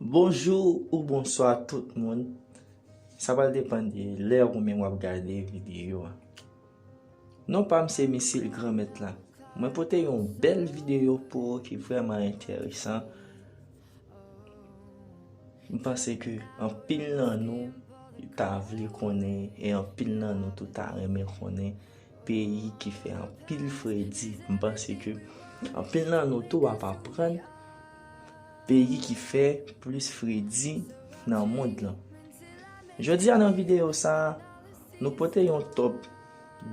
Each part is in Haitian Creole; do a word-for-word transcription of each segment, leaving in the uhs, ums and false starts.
Bonjou ou bonswa tout moun. Sa pral depann de lè ou menm w ap gade videyo a. Non pa m se Misil Granmèt la. Mwen pote yon bèl videyo pou ou ki vrèman enteresan. M panse ke anpil nan nou ta vle konnen, e anpil nan nou tou ta renmen konnen peyi ki fè anpil fredi. M panse ke anpil nan nou tou ap aprann peyi ki fè plis fredi nan mond lan. Jodi a nan videyo sa a, nou pote yon top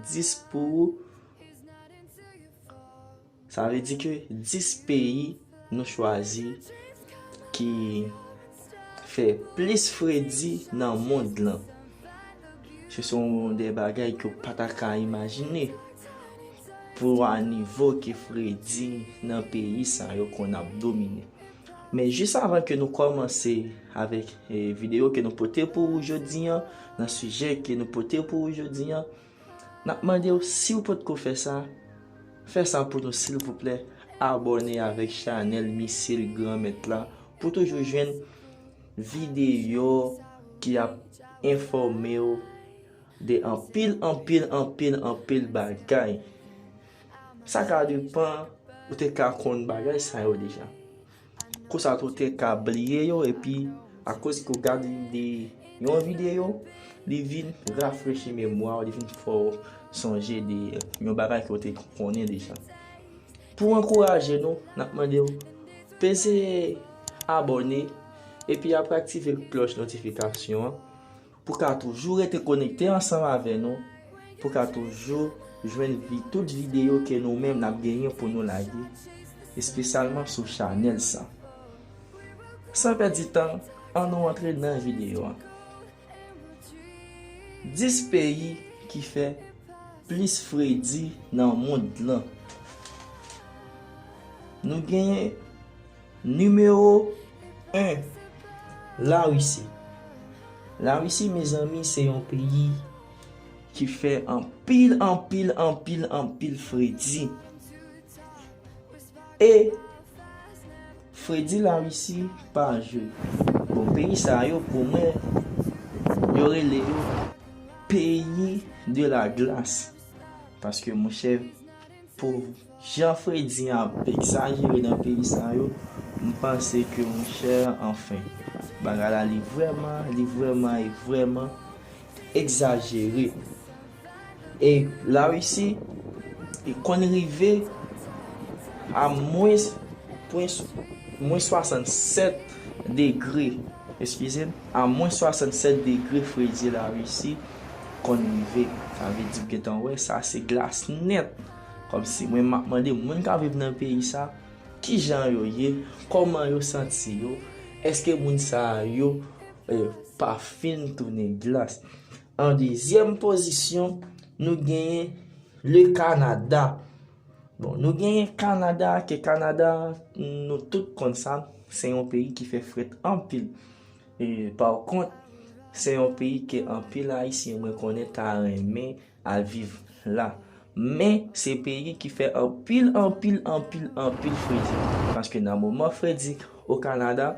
dis pou ou. Sa vle di ke dis peyi nou chwazi ki fè plis fredi nan mond lan. Se son de bagay ke w pa ta ka imajine pou a nivo ke fredi nan peyi sa yo konn ap domine. Men jis avan ke nou kòmanse avèk eh, videyo ke nou pote pou ou jodi an, nan sijè ke nou pote pou ou jodi an, n ap mande w si w potko fè sa, fè sa pou nou silvouplè, abòne avèk chanèl Misil Granmèt la pou toujou jwenn videyo ki ap enfòme w de anpil, anpil, anpil, anpil bagay. Sa ka depann ou te ka konn bagay sa yo deja. Konsa tou te ka bliye yo epi akoz ke w gade de yon videyo, li vin rafrechi memwa w, li vin fè w sonje de yon bagay ke w te konnen deja. Pou ankouraje nou, n ap mande w peze abòne epi apre aktive klòch notifikasyon an pou ka toujou rete konekte ansanm avè nou, pou ka toujou jwenn vi, tout videyo ke nou menm n ap genyen pou nou lage, espesyalman sou chanèl sa. San pèdi tan, ann nou antre nan videyo a. Dis peyi ki fè plis fredi nan mond lan. Nou genyen nimewo en, Larisi. Larisi, mezanmi, se yon peyi ki fè anpil, anpil, anpil, anpil fredi. E fredi Larisi pa jwe. Bon, peyi sa yo, pou mwen, yo rele yo peyi de la glas. Paske, monchè, pou jan fredi an ap egzajere nan peyi sa yo, m panse ke, monchè, anfen, bagay la, li vrèman, li vrèman, e vrèman egzajere. E Larisi, li konn rive a mwens, mwens, mwens swasannsèt degre. Eskize m, a mwens swasannsèt degre fredi Larisi konn rive. Sa vle di, w gentan wè, sa se glas nèt. Kòmsi mwen, m ap mande moun k ap viv nan peyi sa, kijan yo ye, kòman yo santi yo, èske moun sa yo eh, pa fin tounen glas. An dezyèm pozisyon, nou genyen le Kanada. Bon, nou genyen Kanada, ke Kanada, nou tout konn sa, se yon peyi ki fè frèt anpil. E, pa kont, se yon peyi ke anpil Ayisyen mwen konnen ta renmen al viv la. Men, se peyi ki fè anpil, anpil, anpil, anpil fredi. Paske nan moman fredi o Kanada,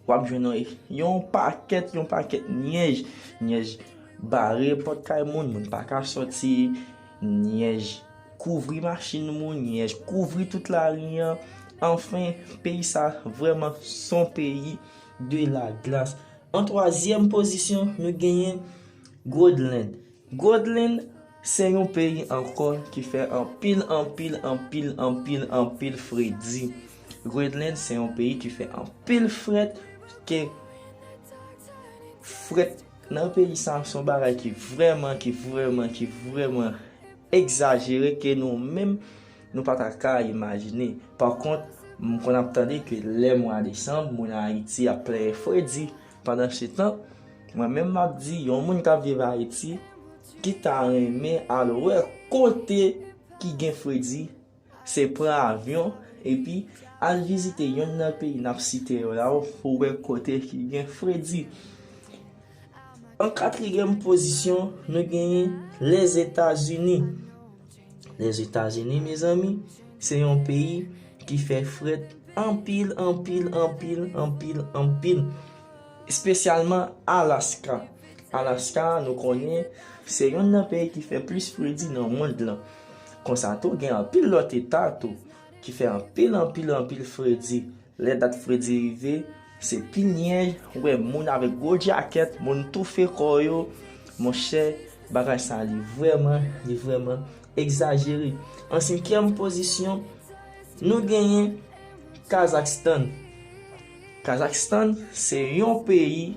w ap jwenn yon, yon pakèt, yon pakèt nyèj. Nyèj bare pòt kay moun, moun pa ka sòti, nyèj kouvri machin moun, nyèj kouvri tout lari an. Anfen, peyi sa vrèman s on peyi de la glas. An twazyèm pozisyon, nou genyen Groenland. Groenland se yon peyi ankò ki fè anpil, anpil, anpil, anpil, anpil fredi. Groenland se yon peyi ki fè anpil frèt, ke frèt nan peyi sa se yon bagay ki vrèman, ki vrèman, ki vrèman egzajere ke nou menm, nou pa ta ka imajine. Pa kont, m konn ap tande ke lè mwa desanm, moun Ayiti ap plenyen fredi. Pandansetan, mwen menm m ap di, yon moun k ap viv Ayiti, ki ta renmen al wè kote ki gen fredi, se pran avyon, epi al vizite yonn nan peyi n ap site yo la, pou wè kote ki gen fredi. An katriyèm pozisyon, nou genyen Lèzetazini. Lèzetazini, mezanmi, se yon peyi ki fè frèt anpil, anpil, anpil, anpil, anpil. Espesyalman Alaska. Alaska, nou konnen, se yonn nan peyi ki fè plis fredi nan mond lan. Konsa tou, gen anpil lòt eta tou ki fè anpil, anpil, anpil fredi. Lè dat fredi rive, se pil nyèj, ou wè moun avèk gwo djakèt, moun toufe kò yo. Monchè, bagay sa li vrèman, li vrèman egzajere. An senkyèm pozisyon, nou genyen Kazakhstan. Kazakhstan se yon peyi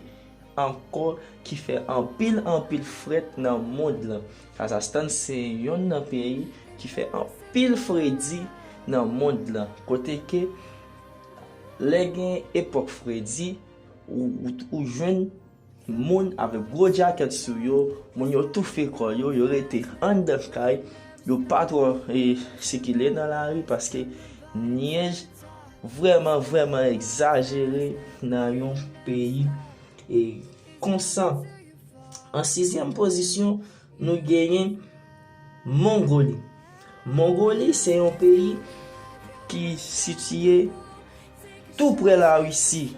ankò ki fè anpil, anpil frèt nan mond lan. Kazakhstan se yonn nan peyi ki fè anpil fredi nan mond lan. Kote ke lè gen epòk fredi, ou, ou, ou jwenn moun avèk gwo djakèt sou yo, moun yo toufe kò yo, yo rete anndan kay, yo pa twò e, sikile nan lari paske nyèj vrèman, vrèman egzajere nan yon peyi e, konsa. An sizyèm pozisyon, nou genyen Mongoli. Mongoli se yon peyi ki sitiye tou prè Larisi.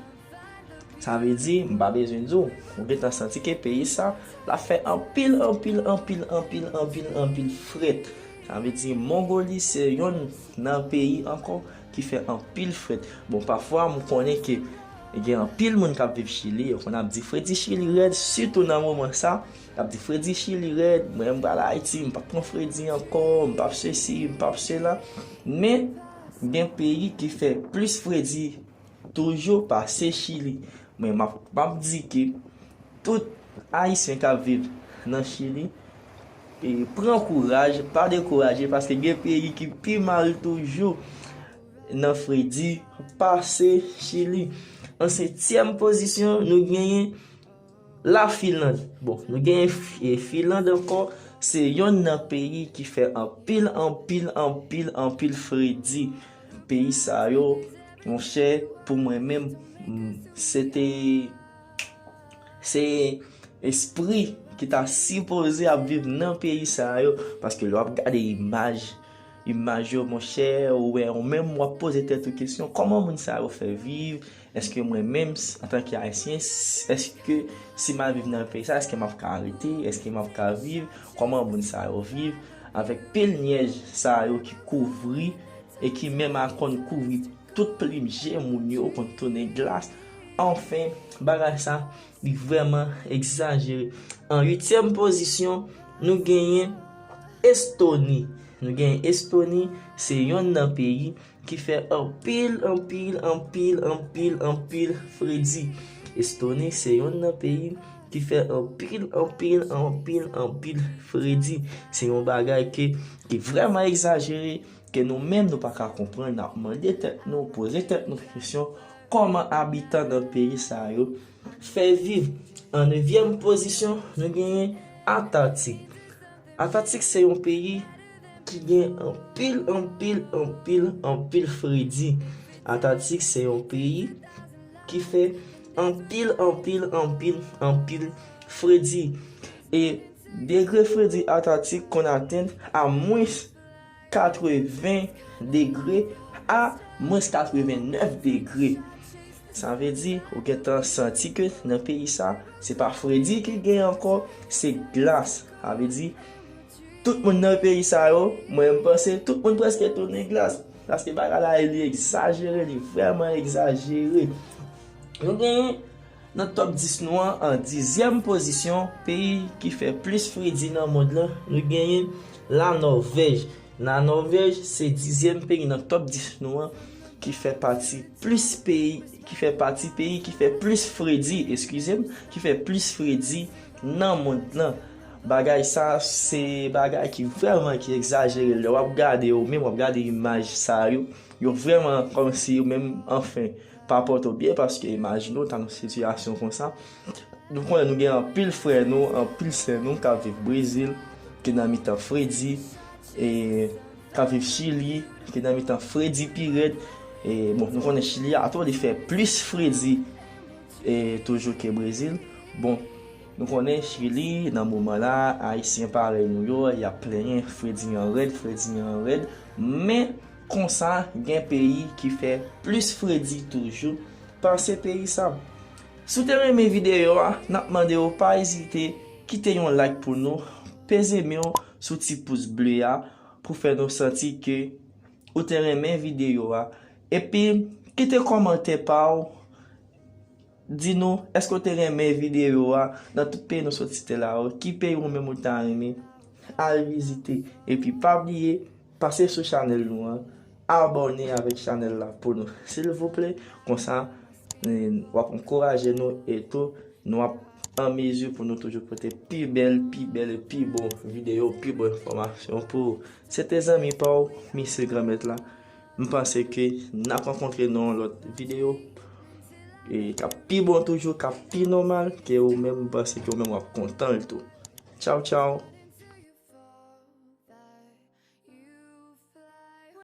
Sa vle di, m pa bezwen di w, ou gentan santi ke peyi sa, l ap fè anpil, anpil, anpil, anpil, anpil, anpil frèt. Sa vle di, Mongoli se yonn nan peyi ankò ki fè anpil frèt. Bon, pafwa, m konnen ke gen anpil moun k ap viv Chili, yo konn ap di fredi Chili rèd, sitou nan moman sa, y ap di fredi Chili rèd, mwen m pral Ayiti, m p ap pran fredi ankò, m p ap sesi, m p ap sela. Men, gen peyi ki fè plis fredi toujou pase Chili. Men m ap, m ap di ke tout Ayisyen k ap viv nan Chili, e, pran kouraj, pa dekouraje, paske gen peyi ki pi mal toujou nan fredi pase Chili. An setyèm pozisyon, nou genyen Lafinland. Bon, nou genyen F-, e, Finland ankò, se yonn nan peyi ki fè anpil, anpil, anpil, anpil fredi. Peyi sa yo, monchè, pou mwen menm, m, se te, se espri ki ta sipoze ap viv nan peyi sa yo, paske lè w ap gade imaj, imaj yo, monchè, ou wè, ou menm w ap poze tèt ou kesyon, kòman moun sa yo fè viv? Èske mwen menm, s-, antanke Ayisyen, s-, èske si m al viv nan peyi sa, èske m ap ka rete? Èske m ap ka viv? Kòman moun sa yo viv? Avèk pil nyèj sa yo ki kouvri e ki menm al konn kouvri tout plim je moun yo, konn tounen glas. Anfen, bagay sa, li vrèman egzajere. An uityèm pozisyon, nou genyen Estoni. Nou genyen Estoni, se yonn nan peyi ki fè anpil, anpil, anpil, anpil, anpil fredi. Estoni se yonn nan peyi ki fè anpil, anpil, anpil, anpil fredi. Se yon bagay ke, ki vrèman egzajere, ke nou menm nou pa ka konprann. N ap mande tèt nou, poze tèt nou kesyon, kòman abitan nan peyi sa yo fè viv? An nevyèm pozisyon, nou genyen Antaktik. Antaktik se yon peyi ki gen anpil, anpil, anpil, anpil fredi. Antaktik se yon peyi ki fè anpil, anpil, anpil, anpil fredi. E degre fredi Antaktik konn atenn a mwens katreven degre a mwens katrevennèf degre. Sa vle di, ou gentan santi ke nan peyi sa, se pa fredi ki gen ankò, se glas. Sa vle di, tout moun nan peyi sa yo, mwen, m panse tout moun prèske tounen glas. Paske bagay la, li egzajere, li vrèman egzajere. Nou genyen nan top dis nou an, an dizyèm pozisyon, peyi ki fè plis fredi nan mond lan, nou genyen La Nòvèj. La Nòvèj se dizyèm peyi nan top dis nou an ki fè pati plis peyi, ki fè pati peyi ki fè plis fredi, eskize m, ki fè plis fredi nan mond lan. Bagay sa, se bagay ki vrèman ki egzajere. Lè w ap gade yo menm, w ap gade imaj sa yo, yo vrèman kòmsi yo menm, anfen, pa pòte w byen, paske imajine w ta nan sitiyasyon konsa. Nou konnen nou gen anpil frè nou, anpil sè nou k ap viv Brezil, ki nan mitan fredi, e k ap viv Chili, ki nan mitan fredi pi rèd. E, bon, nou konnen Chili a tou, li fè plis fredi, e, toujou ke Brezil. Bon, nou konnen Chili, nan moman la, Ayisyen parèy nou yo, y ap plenyen fredi an rèd, fredi an rèd. Men, Konsa, gen peyi ki fè plis fredi toujou pase peyi sa. Si w te renmen videyo a, n ap mande w pa ezite kite yon like pou nou, peze men w sou ti pous ble a pou fè nou santi ke ou te renmen videyo a. Epi, kite kòmantè pa w, di nou, èske w te renmen videyo a? Nan tout peyi nou soti te la yo, ki peyi ou menm ou ta renmen al vizite? Epi pa bliye, pase sou chanèl nou an, abòne avèk chanèl la pou nou, silvouplè. Konsa, eh, w ap ankouraje nou e tou, nou ap an mezi pou nou toujou pote pi bèl, pi bèl e pi bon videyo, pi bon enfòmasyon pou ou. Se te zanmi pa w, Misye Granmèt la. M panse ke n ap rankontre nan yon lòt videyo e k ap pi bon toujou, k ap pi nòmal ke ou menm. M panse ke ou menm w ap kontan l tou. Tchaw, tchaw.